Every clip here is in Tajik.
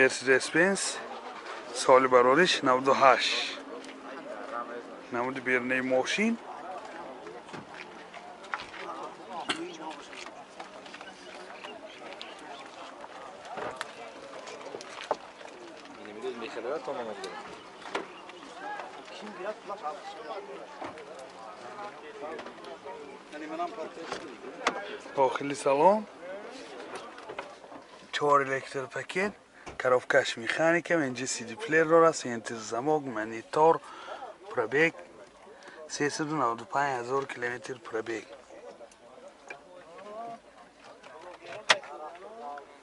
Mercedes-Benz соли барориш 98. Намуди берунаи мошин. Дохили салон 4 электропакет, коробкаш механика, инҷа CD плеер дорад, центр замок, монитор, пробег 395 ҳазор километр пробег.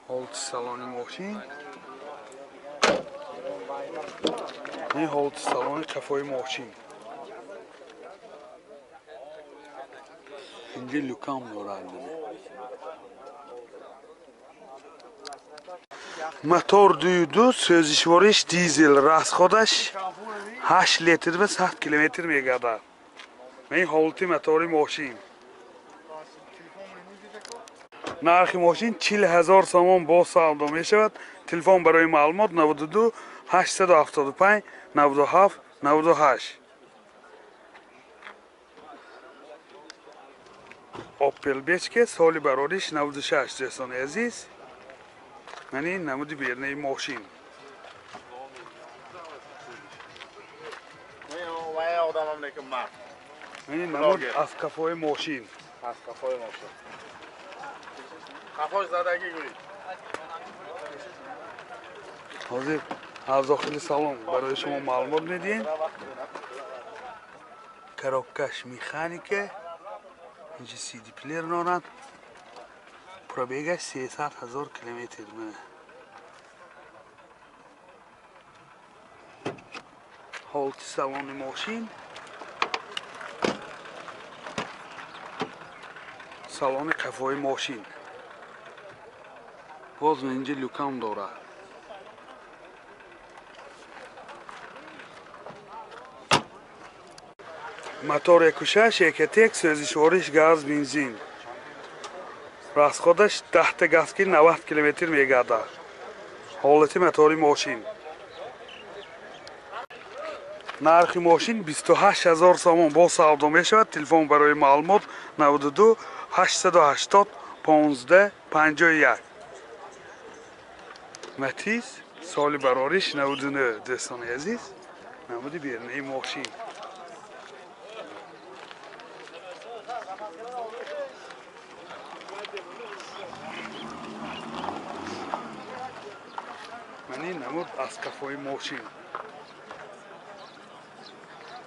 Ҳолати салони мошин. Ин ҳолати салони қафои мошин. Инҷа люкам дорад. Мотор 2.2, сӯзишвориш дизел, расходаш 8 литр ва 100 километр мегардад. Ин ҳолати мотори мошин. Нархи мошин 40 ҳазор сомон бо савдо мешавад. Телефон барои маълумот 92 875 97 98. Opel Бечке соли барориш 96, дӯстони азиз. Ман ин намуди берунаи мошин. Ман ин намуд аз қафои мошин. Аз қафои мошин. Қафош задагӣ гӯй. Ҳозир аз дохили салон барои шумо маълумот медиҳем. Коробкаш механика, инҷа CD плеер дорад. Пробегаш 300 ҳазор километр. Ҳолати салони мошин. Салони қафои мошин. Боз инҷа люкам дорад. Мотор 1.6 Экотек, сӯзишвориш газ, бензин. Расходаш 10 газ ки 90 километр мегардад. Ҳолати мотори мошин. Нархи мошин 28 ҳазор сомон бо савдо мешавад. Телефон барои маълумот 92 880 15 51. Матиз соли барориш 99, дӯстони азиз. Намуди берунаи мошин. Ман ин намуд аз қафои мошин.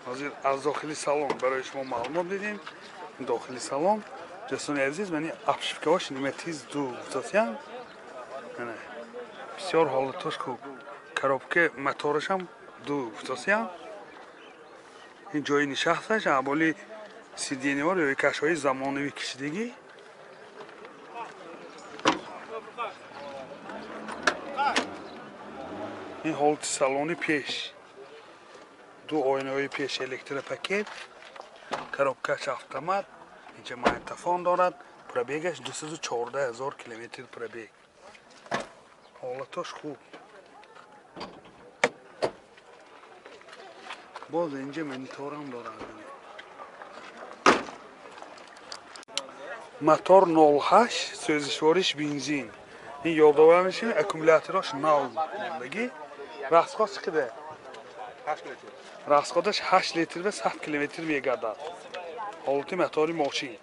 Ҳозир аз дохили салон барои шумо маълумот медиҳем. Дохили салон, дӯстони азиз, ман ин обшивкаҳош Матиз 2 гуфтасиям. Бисёр ҳолатош хуб. Коробка моторашам 2 гуфтасиям. Ин ҷои нишасташ аболи сидениҳо ё кашҳои замонавӣ кишидагӣ. Ин ҳолати салони пеш. Ду оинаҳои пеш электропакет, коробкаш автомат, инҷа магнитофон дорад, пробегаш 214 ҳазор километр пробег. Ҳолатош хуб. Боз инҷа мониторам дорад. Мотор 0.8, сӯзишвориш бензин. Ин ёдовар мешавем, аккумулятораш нав мондагӣ. Расход чӣ қадар? Расходаш 8 литр ва 100 километр мегардад. Ҳолати мотори мошин.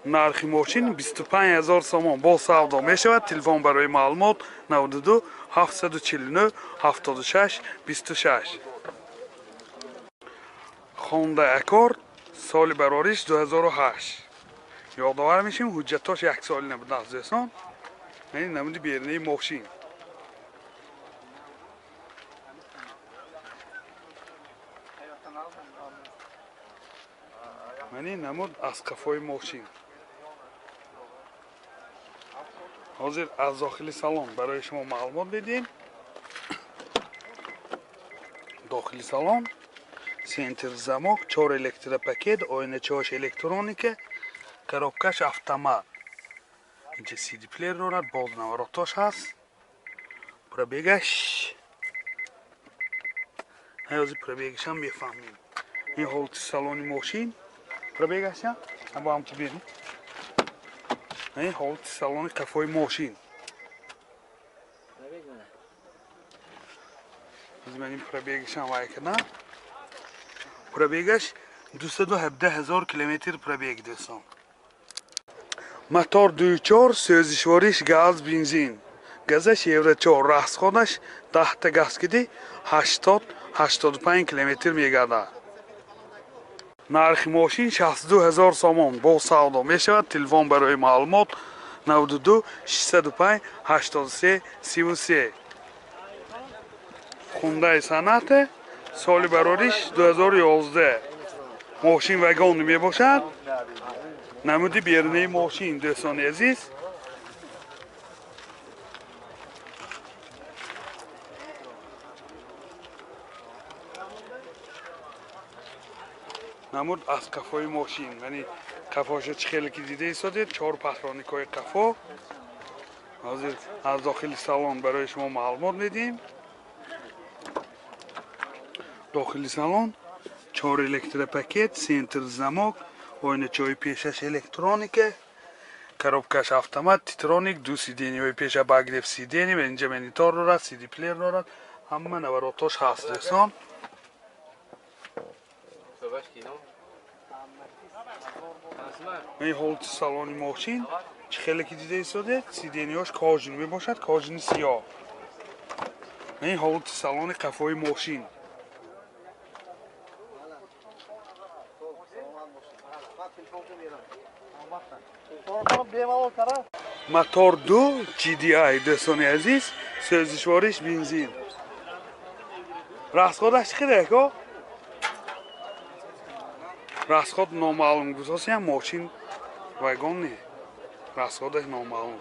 Нархи мошин 25 ҳазор сомон бо савдо мешавад. Телефон барои маълумот 92 749 76 26. Honda Accord соли барориш 2008. Ёдовар мешавем, ҳуҷҷатош як соли набудааст, дӯстон. Ин намуди берунаи мошин. Ман ин намуд аз қафои мошин. Ҳозир аз дохили салон барои шумо маълумот медиҳем. Дохили салон центр замок, 4 электропакет, оиначаҳош электроника, коробкаш автомат. Инҷа CD плеер дорад, боз наворотош ҳаст. Пробегаш ҳози пробегашам мефаҳмем. Ин ҳолати салони мошин пробегаш бо ҳам ту бинем. Ин ҳолати салони қафои мошин. Ман ин пробегашам вай кардам. Пробегаш 217 000 километр пробег дӯстон. Мотор 2.4, сӯзишвориш газ, бензин. Газаш евро 4, расходаш 10 та газ киди 80-85 километр мегардад. Нархи мошин 62 000 сомон бо савдо мешавад. Телефон барои маълумот 92 605 83 33. Хундаи Санате, соли барориш 2011. Мошин вагон мебошад. Намуди берунаи мошин дӯстони азиз. Намуд аз қафои мошин, яъне қафоша чӣ хеле ки дида истодед, 4 патроникҳои қафо. Ҳозир аз дохили салон барои шумо маълумот медиҳем. Дохили салон 4 электропакет, центр замок, оиначаҳои пешаш электроника, коробкаш автомат, титроник, ду сидениҳои пеша багрев сидени, ва инҷа монитор дорад, CD плеер дорад, ҳама наворотош ҳаст дӯстон. Ин ҳолати салони мошин чӣ хеле ки дида истодед, сидениҳош кожин мебошад, кожини сиёҳ. Ин ҳолати салони қафои мошин. Мотор 2 GDI дӯстони азиз, сӯзишвориш бензин. Расходаш чӣ хеле ако? Расход номаълум гузосиям, мошин вагон не. Расходаш номаълум.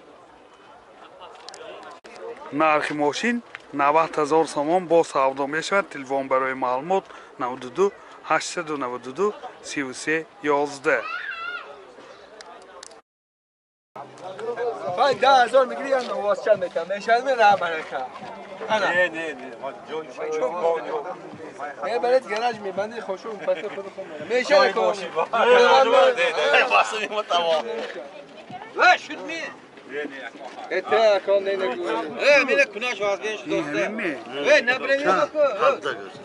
Нархи мошин 90 000 сомон бо савдо мешавад. Телефон барои маълумот 92 892 33 11. 10 000 میگیری یا نواز چند میکنم میشن می برکه. نه نه نه ما جون نه برات گراج میبندی خوشو پس خود خود میشه کو نه واسه ما تمام وا شد می نه نه ات کن نه نه اه من کناش وازگنش دوسته اه نبرمی کو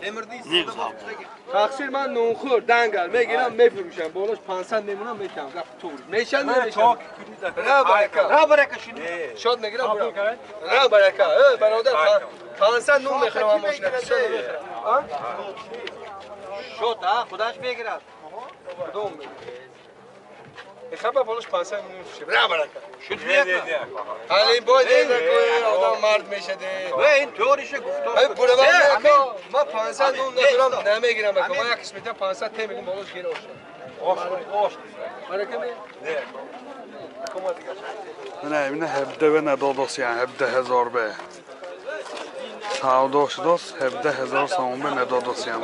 امردی تقصیر من نونخور دنگل میگیرم میفروشم بالاش 500 میمونم میتم رفت تو میشن نمیشن را برکه را برکه شد شاد میگیرم را برکه اه برادر 500 نون میخرم ماشین شد ها خودش میگیرد کدوم خبر بالاش 500 میفروشه را برکه شد نه حالا باید آدم مرد میشه ده و این طوریشه گفت ما 500 نون ندارم نمیگیرم من یک قسمت 500 تی میگم بالاش گیر آشه آش آش برکه می نه نه نه 17 به نداداس یعنی 17,000 به سوداش داست 17,000 سوم به نداداس یعنی.